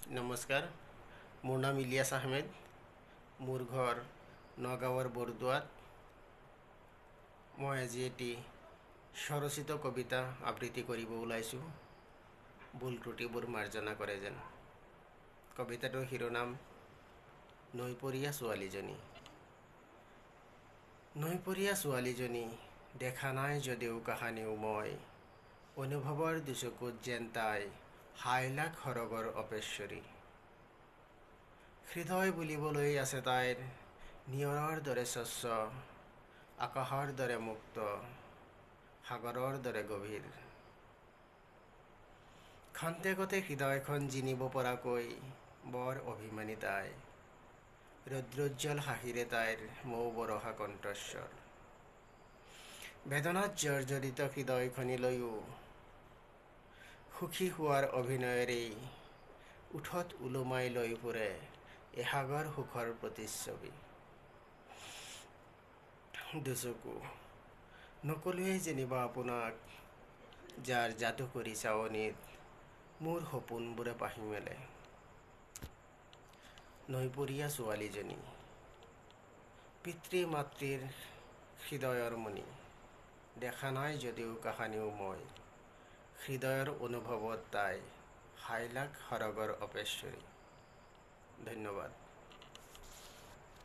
নমস্কাৰ, মোৰ নাম ইলিয়াছ আহমেদ। মোৰ ঘৰ নগাঁৱৰ বৰদোৱাত। মই আজি এটি স্বৰচিত কবিতা আবৃত্তি কৰিব ওলাইছোঁ। ভুল ত্ৰুটিবোৰ মাৰ্জনা কৰে যেন। কবিতাটোৰ শিৰোনাম নৈপৰীয়া ছোৱালীজনী। নৈপৰীয়া ছোৱালীজনী দেখা নাই যদিও কাহানিও মই, অনুভৱৰ দুচকুত যেন তাই হাইলাখ সৰগৰ অপেশ্বৰী। হৃদয় বুলিবলৈ আছে তাইৰ নিয়ৰৰ দৰে স্বচ্ছ, আকাশৰ দৰে মুক্ত, সাগৰৰ দৰে গভীৰ। খন্তেকতে হৃদয়খন জিনিব পৰাকৈ বৰ অভিমানী তাই। ৰৌদ্ৰোজ্জ্বল হাঁহিৰে তাইৰ মৌ বৰষা কণ্ঠস্বৰ। বেদনাত জৰ্জৰিত হৃদয়খনিলৈও সুখী হোৱাৰ অভিনয়েৰেই ওঠত ওলোমাই লৈ ফুৰে এসাগৰ সুখৰ প্ৰতিচ্ছবি। দুচকু নকলোৱেই যেনিবা আপোনাক, যাৰ যাদুকৰী চাৱনিত মোৰ সপোনবোৰে পাহি মেলে। নৈপৰীয়া ছোৱালীজনী পিতৃ মাতৃৰ হৃদয়ৰ মণি, দেখা নাই যদিও কাহানিও মই, হৃদয়ৰ অনুভৱত তাই হাইলাখ সৰগৰ অপেশ্বৰী। ধন্যবাদ।